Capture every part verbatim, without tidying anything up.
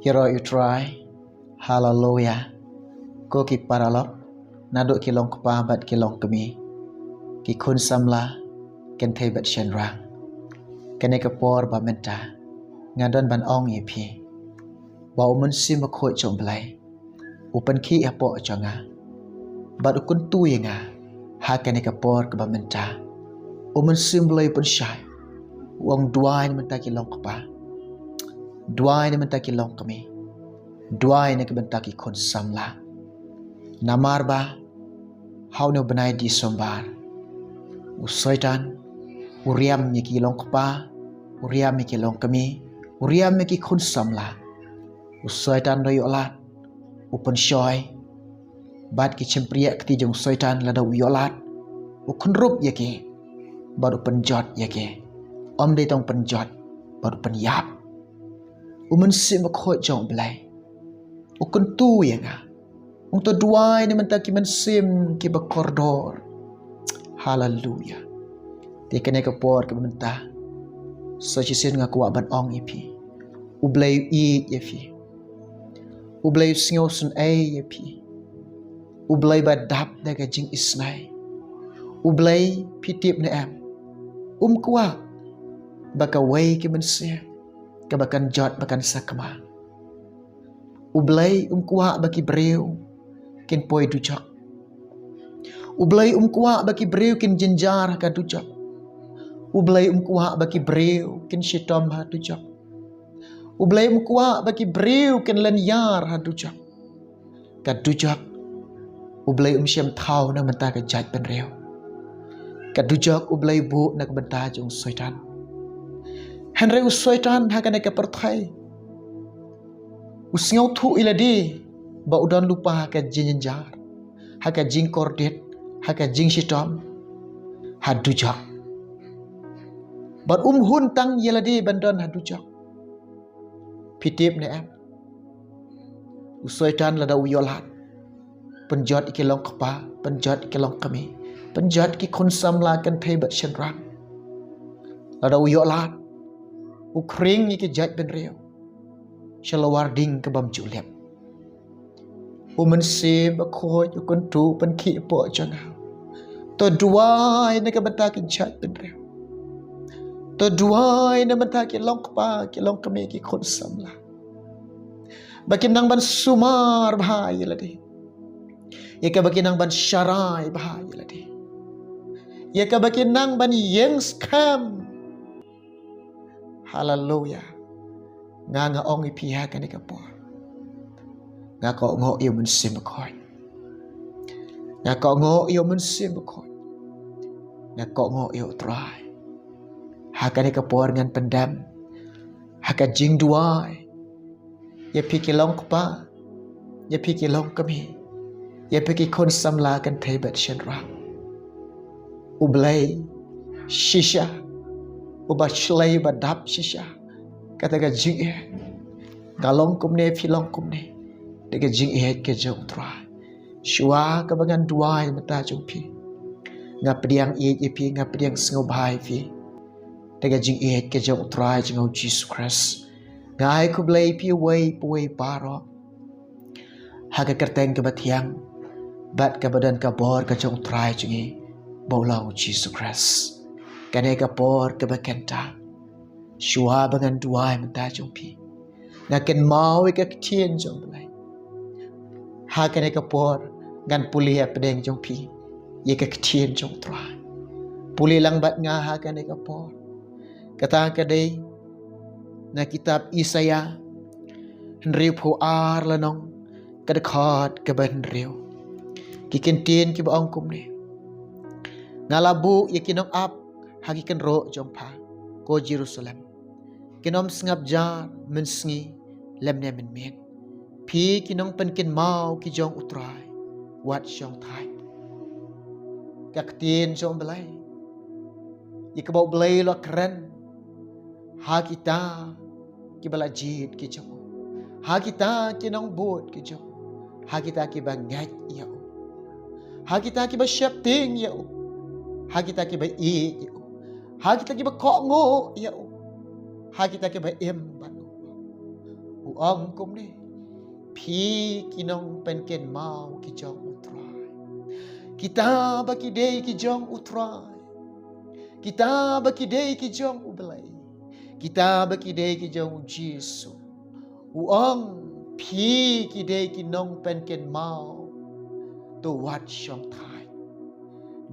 Ïaroh ïa u Trai. Haleluya. Ko ki paralok, naduh ki long kpa bad ki long kmie, ki khun samla kynthei bad shynrang, kane ka por ba mynta nga don ban ong ïa phi ba u Mynsiem Bakhuid jong u Blei u pynkhih hapoh jong nga bad u kyntu ïa nga ha kane ka por kaba mynta. U Mynsiem Blei u pynshai, u ong, duwai na ka bynta ki long kpa, duwai na ka bynta ki long kmie, duwai na ka bynta ki khun samla. Namar ba ha une u bnai December u Soitan u riam ïa ki long kpa, u riam ïa ki long kmie, u riam ïa ki khun samla. U Soitan u da ïoh lad, u pynshoi bad ki shympriahkti jong u Soitan. Lada u ïoh lad, u khynrup ïa ki bad u pynjot ïa ki. Ym dei tang pynjot, bad u pynïap. U Mynsiem Bakhuid jong u Blei u kyntu ïa nga, u ong, to duwai na ka bynta ki mynsiem kiba kordor. Haleluya. Te kane ka por kaba mynta, sa shisien nga kwah ban ong ïa phi, u Blei u ïeit ïa phi. U Blei u sngewsynei ïa phi. U Blei ba dap da ka jingisnei. U Blei, phi tip ne em, um kwah ba kawei ka mynsiem kaba kan jot ba kan sakma. U Blei um kwah ba ki briew kin poi dujok. U Blei um kwah ba ki briew kin jynjar ha ka dujok. U Blei um kwah ba ki briew kin shitom ha dujok. U Blei um kwah ba ki briew kin lynñiar ha dujok. Ka dujok u Blei um shim thaw na ka bynta ka jaitbynriew. Ka dujok u Blei u buh na ka bynta jong u Soitan. Hynrei u Soitan ha kane ka pyrthei u sngewthuh ïa lade ba u don lypa ha ka jingjynjar, ha ka jingkordit, ha ka jingshitom, ha dujok. Bad um hun tang ïa lade ban don ha dujok. Phi tip ne em, u Soitan lada u ïoh lad, pynjot ïa ki long kpa, pynjot ïa ki long kmie, pynjot ïa ki khun samla kynthei bad shynrang. Lada u ïoh lad, u khring ïa ki jaitbynriew sha lawar ding ka bym ju lip. U Mynsiem Bakhuid u kyntu, pynkhih hapoh jong nga, to duwai na ka bynta ki jaitbynriew. To duwai na ka bynta ki long kpa, ki long kmie, ki khun samla, ba kin nang ban sumar bha ïa lade, ïa kaba kin nang ban sharai bha ïa lade, ïa kaba kin nang ban ïeng skhem. Haleluya. Nga, nga ong ïa phi ha kane ka por, nga kohnguh ïa u Mynsiem Bakhuid. Nga kohnguh ïa u Mynsiem Bakhuid. Nga kohnguh ïa u Trai. Ha kane ka por ngan pyndem ha ka jingduwai ïa phi ki long kpa, ïa phi ki long kmie, ïa phi ki khun samla kynthei bad shynrang. U Blei shisha, uba shlei, uba dap shisha kata ka jingeh. Nga long kumne, phi long kumne, da ka jingeh ka jong u Trai. Shuwa kaba ngan duwai mynta jong phi, nga pdiang ïeit ïa phi, nga pdiang sngewbha ïa phi da ka jingïeit ka jong u Trai jong nga u Jisu Khrist. Nga ai khublei ïa phi uwei pa uwei baroh ha ka kyrteng kaba thiang bad kaba don ka bor ka jong u Trai jong ngi ba u long u Jisu Khrist. Kane ka por kaba kynta, shuwa ba ngan duwai mynta jong phi, nga kynmaw ïa ka ktien jong u Blei. Ha kane ka por ngan pule hapdeng jong phi ïa ka ktien jong u Trai. Pule lang bad nga ha kane ka por. Kata ka dei na kitab Isaïah hynriewphew ar lynnong, ka dkhot kaba hynriew. Ki kyntien kiba ong kumne: Nga la buh ïa ki nongap ha ki kynroh jong pha, ko Jerusalem. Kin ym sngap jar mynsngi lymne mynmiet, phi ki nongpynkynmaw ki jong u Trai wat shong thait. Ka ktien jong u Blei, ïa kaba u Blei u la kren ha kita kiba la jied ki jong u, ha kita ki nongbud ki jong u, ha kita kiba ngeit ïa u, ha kita kiba sheptieng ïa u, ha kita kiba ïeit ïa u, ha kita kiba kohnguh ïa u, ha kita kiba im bad u. U ong kumne, phi ki nongpynkynmaw ki jong U Trai. Kita ba ki dei ki jong U Trai. Kita ba ki dei ki jong U Blei. Kita ba ki dei ki jong U Jisu. U ong, phi ki dei ki nongpynkynmaw. To wat shong thait.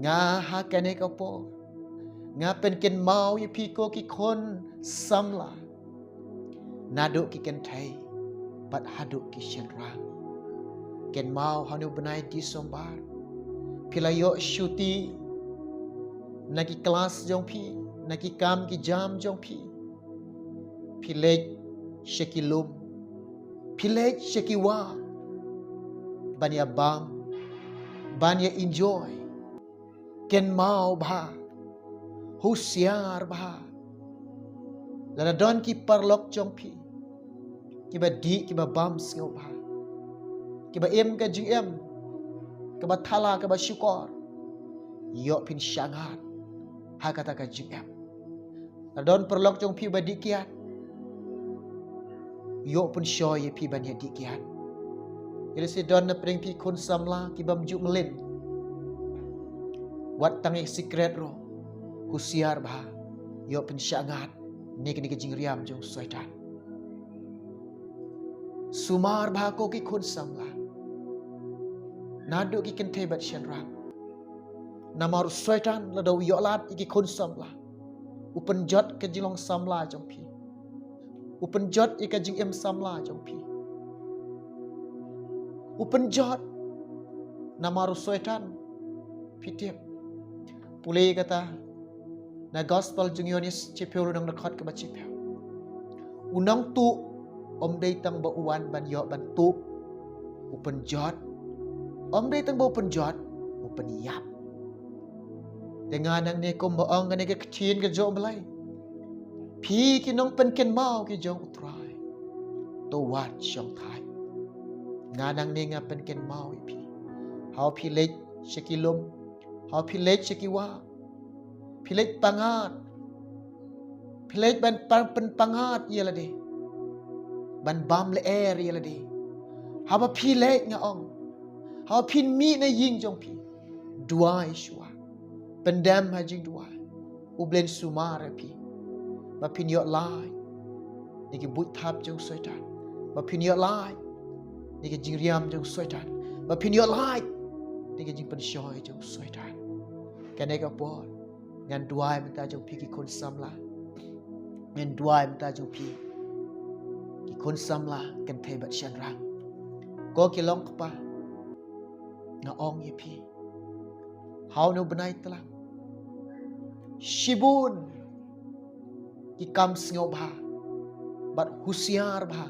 Nga ha kane ka por, nga pynkynmaw ïa phi ko ki khun samla, naduh ki kynthei bad haduh ki shynrang. Kynmaw ha une u bnai December, phi la ïoh shuti na ki klas jong phi, na ki kam ki jam jong phi. Phi leit sha ki lum, phi leit sha ki wah, ban ïa bam, ban ïa enjoy. Kynmaw bha, husiar bha. Lada don ki paralok jong phi kiba dih, kiba bam sngewbha, kiba im ka jingim, kaba thala, kaba shukor, ïoh phin shangat ha kata ka jingim. Lada don paralok jong phi ba dih kiad, ïoh pynshoi ïa phi ban ïa dih kiad. Ïa lehse don na pdeng phi khun samla kibym ju mlien, wat tang ïa sikret ruh, husiar bha, ïoh pynshangat na kane ka jingriam jong u Soitan. Sumar bha ko ki khun samla, naduh ki kynthei bad shynrang. Namar u Soitan lada u ïoh lad ïa ki khun samla, u pynjot ka jinglong samla jong phi, u pynjot ïa ka jingim samla jong phi, u pynjot. Namar u Soitan, phi tip, pule kata na Gospel jong u Ïoannis chiphew, lynnong dkhot kaba chiphew. U nongtuh ym dei tang ba u wan ban ïoh ban tuh, u pynjot. Ym dei tang ba u pynjot, u pynïap. Te nga nangne kumba ong kane ka ktien ka jong U Blei, phi ki nongpynkynmaw ki jong U Trai, to wat shong thait. Nga nangne nga pynkynmaw ïa phi, haba phi leit sha ki lum, haba phi leit sha ki wah, phi leit pyngngad, phi leit ban pan, pynpyngngad ïa lade, ban bam lyer ïa lade. Haba phi leit, nga ong, haba phin mih na ïing jong phi, duwai shuwa, pyndem ha jingduwai. U Blei un sumar ïa phi, ba phin ïoh lait na ki buit thap jong u Soitan, ba phin ïoh lait na ki jingriam jong u Soitan, ba phin ïoh lait na ki jingpynshoi jong u Soitan. Kane ka por, ngan duwai mynta jong phi ki khun samla. Ngan duwai mynta jong phi ki khun samla, kynthei bad shynrang. Ko ki long kpa, nga ong ïa phi, ha une u bnai tlang, shibun ki kam sngewbha bad husiar bha.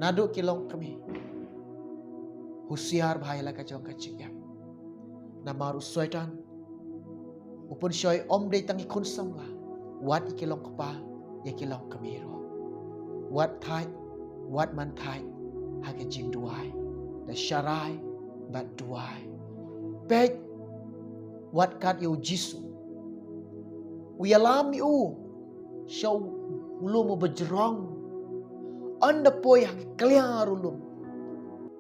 Naduh ki long kmie, husiar bha ïa la ka jong ka jingim. Namar u Soitan u pynshoi ym dei tang ïa ki khun samla, wat ïa ki long kpa, ïa ki long kmie ruh. Wat thait, wat man thait ha ka jingduwai, da sharai bad duwai. Peit, wat kat ïa u Jisu, u ïalam ïa u sha u lum uba jrong. Ynda poi ha ka kliar u lum,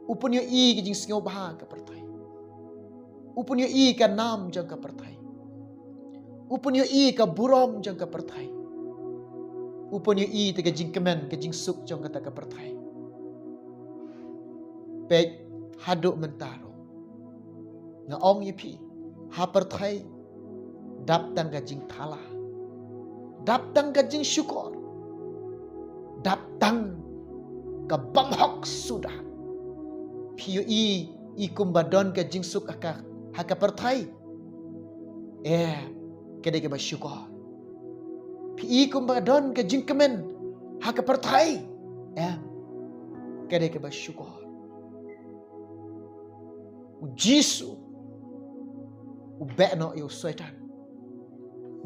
u pynïohi ka jingsngewbha ka pyrthei, u pynïohi ka nam jong ka pyrthei, u pynïohi ka burom jong ka pyrthei, u pynïohi te ka jingkmen, ka jingsuk jong kata ka pyrthei. Peit, haduh mynta ruh, nga ong ïa phi, ha pyrthei dap tang ka jingthala, dap tang ka jingshukor, dap tang ka bym hok suda. Phi ïohi, i kumba don ka jingsuk ha ka, ha ka pyrthei? Em, ka dei kaba shukor. Phi i kumba don ka jingkmen ha ka pyrthei? Em, ka dei kaba shukor. U Jisu u beh noh ïa u Soitan.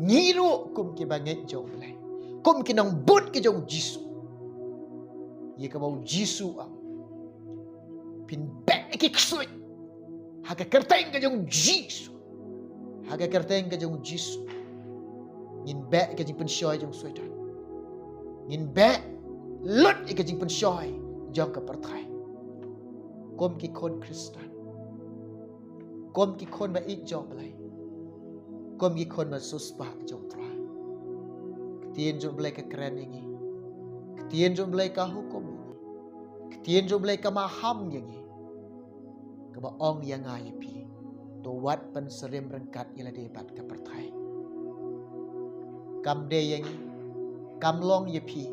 Ngi ruh kum kiba ngeit jong U Blei, kum ki nongbud ki jong u Jisu, ïa kaba u Jisu u ong, phin beh ïa ki ksuid ha ka kyrteng ka jong u Jisu. Ha ka kyrteng ka jong u Jisu, ngin beh ïa ka jingpynshoi jong u Soitan. Ngin beh lut ïa ka jingpynshoi jong ka pyrthei. Kum ki khun Khristan, kum ki khun ba ïeit jong Blei, kum ki khun ba sngewsuk jong Trai, ka ktien jong Blei ka kren ïa ngi, ka ktien jong Blei ka hukum ïa ngi, ka ktien jong Blei ka maham ïa ngi, kaba ong ïa nga ïa phi, to wat pynsyriem ryngkat ïa lade bad ka pyrthei. Kam dei ïa ngi, kam long ïa phi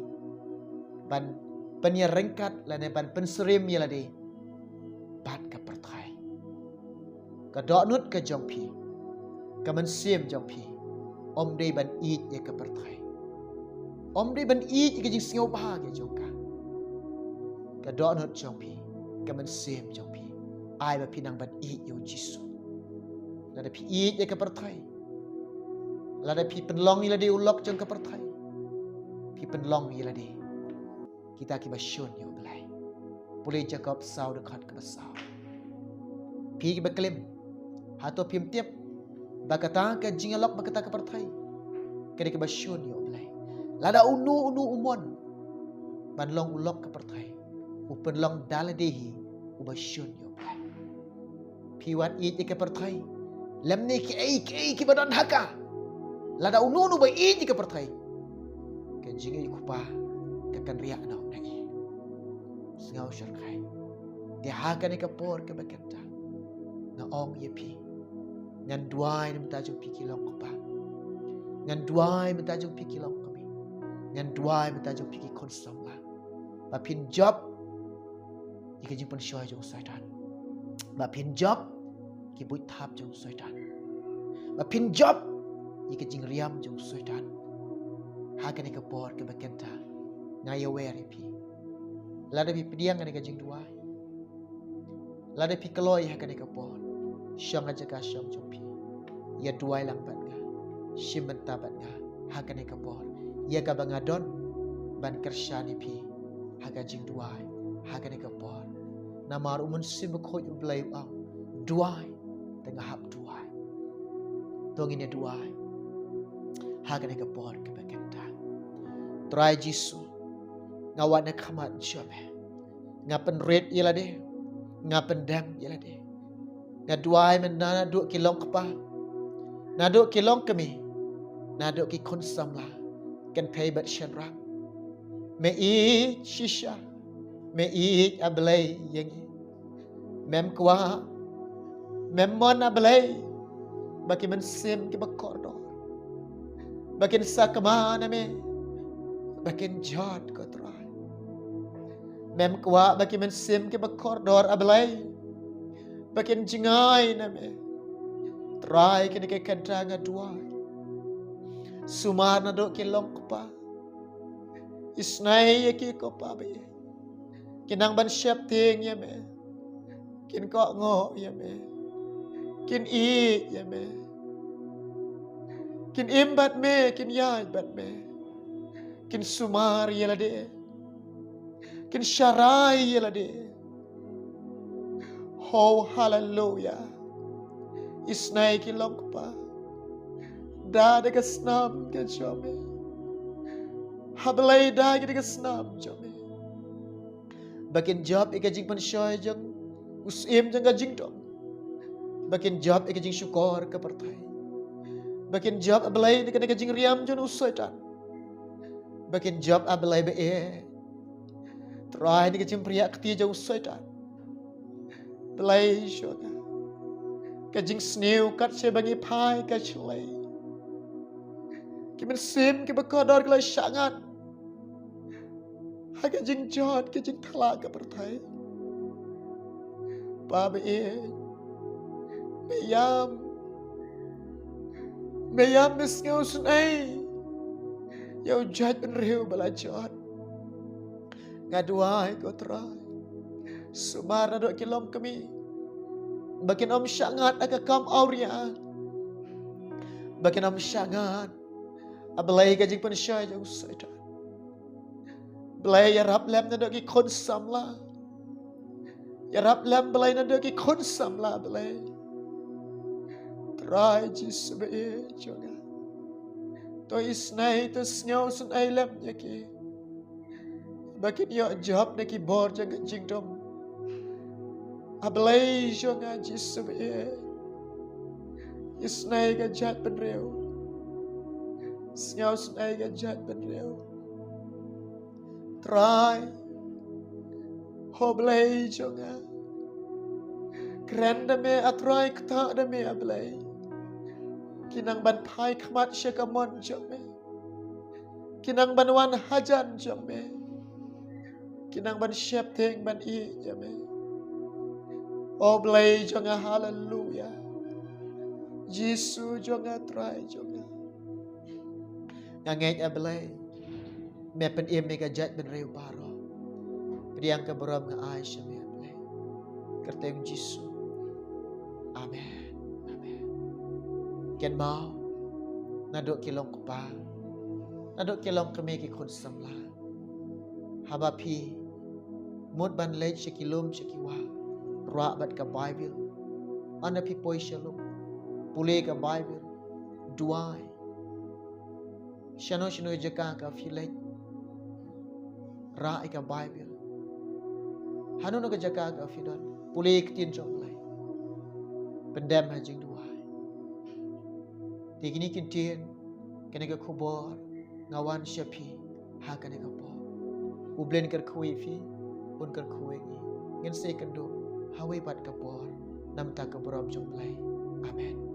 ban pynïaryngkat lane ban pynsyriem ïa lade bad ka pyrthei. Ka dohnud ka jong phi, ka mynsiem jong phi, ym dei ban ïeit ïa ka pyrthei, ym dei ban ïeit ïa ka jingsngewbha ka jong ka. Ka dohnud jong phi, ka mynsiem jong phi, ai ba phi nang ban ïeit ïa u Jisu. Lada phi ïeit ïa ka pyrthei, lada phi pynlong ïa lade u lok jong ka pyrthei, phi pynlong ïa lade kita kiba shun ïa u Blei. Pule Jakob saw dkhot kaba saw. Phi kiba klim, hato phim tip ba kata ka jingïalok bad kata ka pyrthei ka dei kaba shun ïa u Blei? Lada uno uno u mon ban long u lok ka pyrthei, u pynlong da lade hi uba shun ïa u Blei. Phi wat ïeit ïa ka pyrthei, lymne kiei kiei kiba don ha ka. Lada uno uno ba ïeit ïa ka pyrthei, ka jingïeit u Kpa ka kynriah noh na ngi. Sngew shyrkhei. Te ha kane ka por kaba kynta, nga ong ïa phi, ngan duwai na bynta jong phi ki longkpa, ngan duwai na bynta jong phi ki longkmie, ngan duwai na bynta jong phi ki khun samla, ba phin jop ïa ka jingpynshoi jong u Soitan, ba phin jop ki buit thap jong u Soitan, ba phin jop ïa ka jingriam jong u Soitan. Ha kane ka por kaba kynta, nga ïawer ïa phi, lada phi pdiang kane ka jingduwai, lada phi kloi ha kane ka por, shong ha jaka shong jong phi, ïa duwai lang bad nga, shim bynta bad nga ha kane ka por ïa kaba nga don ban kyrshan ïa phi ha ka jingduwai ha kane ka por. Namar u Mynsiem Bakhuid u Blei u ong, duwai, te nga hap duwai. To ngin ïa duwai ha kane ka por kaba kynta. Trai Jisu, nga wan ha khmat jong me, nga pynrit ïa lade, nga pyndem ïa lade. Nga duwai mynta naduh ki longkpa, naduh ki longkmie, naduh ki khun samla, kynthei bad shynrang. Me ïeit shisha, me ïeit, A Blei, ïa ngi. Mem kwah, mem mon, A Blei, ba ki mynsiem kiba kordor, ba kin sakma na me, ba kin jot, ko Trai. Mem kwah ba ki mynsiem kiba kordor, A Blei, ba kin jngai na me. Trai, kane ka kynta nga duwai, sumar naduh ki longkpa, isnei ïa ki, ko Pa ba ïeit, kin nang ban sheptieng ïa me, kin kohnguh ïa me, kin ïeit ïa me, kin im bad me, kin ïaid bad me, kin sumar ïa lade, kin sharai ïa lade. Ho, haleluya. Isnei ki longkpa, da da ka snam ka jong me. A Blei, da da ka snam jong me, ba kin jop ïa ka jingpynshoi jong u Syiem jong ka jingdom, ba kin jop ïa ka jingshukor ka pyrthei, ba kin jop, A Blei, na kane ka jingriam jong u Soitan, ba kin jop, A Blei ba ïeit, Trai, na ka jingpynriah kti jong u Soitan. Blei jong nga, ka jingsniew kat shaba ngi phai ka shlei, ki mynsiem kiba kordor ki la shah ngat ha ka jingjot ka jingthala ka pyrthei. Pa ba ïeit, me ïam, me ïam, me sngewsynei ïa u jaitbynriew ba la jot. Nga duwai, ko Trai, sumar naduh ki longkmie, ba kin ym shah ngat ha ka kam awria, ba kin ym shah ngat, A Blei, ka jingpynshoi jong u Soitan. Blei, ïarap lem naduh ki khun samla, ïarap lem, Blei, naduh ki khun samla, Blei. Trai Jisu ba ïeit jong nga, to isnei, to sngewsynei lem ïa ki. ba kin ïoh jop na ki bor jong ka jingdum. A Blei jong nga Jisu ba ïeit, isynei ka jaitbynriew, sngewsynei ka jaitbynriew. Trai, ho Blei jong nga, kren da me, a Trai, ktah da me, a Blei. Ki nang ban phai khmat sha ka mon jong me, ki nang ban wan hajan jong me, ki nang ban sheptieng ban ïeit ïa me. O Blei jong nga, haleluya. Jisu jong nga, Trai jong nga, nga ngeit, a Blei, me pynim ïa ka jaitbynriew baroh. Pdiang ka burom nga ai sha me, a Blei. Kyrteng Jisu. Amen. Amen. Kynmaw, naduh ki long kpa, naduh ki long kmie ki khun samla, haba phi mut ban leit sha ki lum sha ki wah, rah bad ka Baibl. Haba phi poi sha lum, pule ka Baibl, duwai. Shano shano jaka ka phi leit, rah ïa ka Baibl. Hano hano ka jaka ka phi don, pule ïa ka ktien jong U Blei. Pyndem ha jingduwai. Te kine ki ktien, kane ka khubor nga wan sha phi ha kane ka por. U Blei un kyrkhu ïa phi, un kyrkhu ïa ngi. Ngin sa ïakynduh ha kawei pat ka por, na ka bynta ka burom jong U Blei. Amen.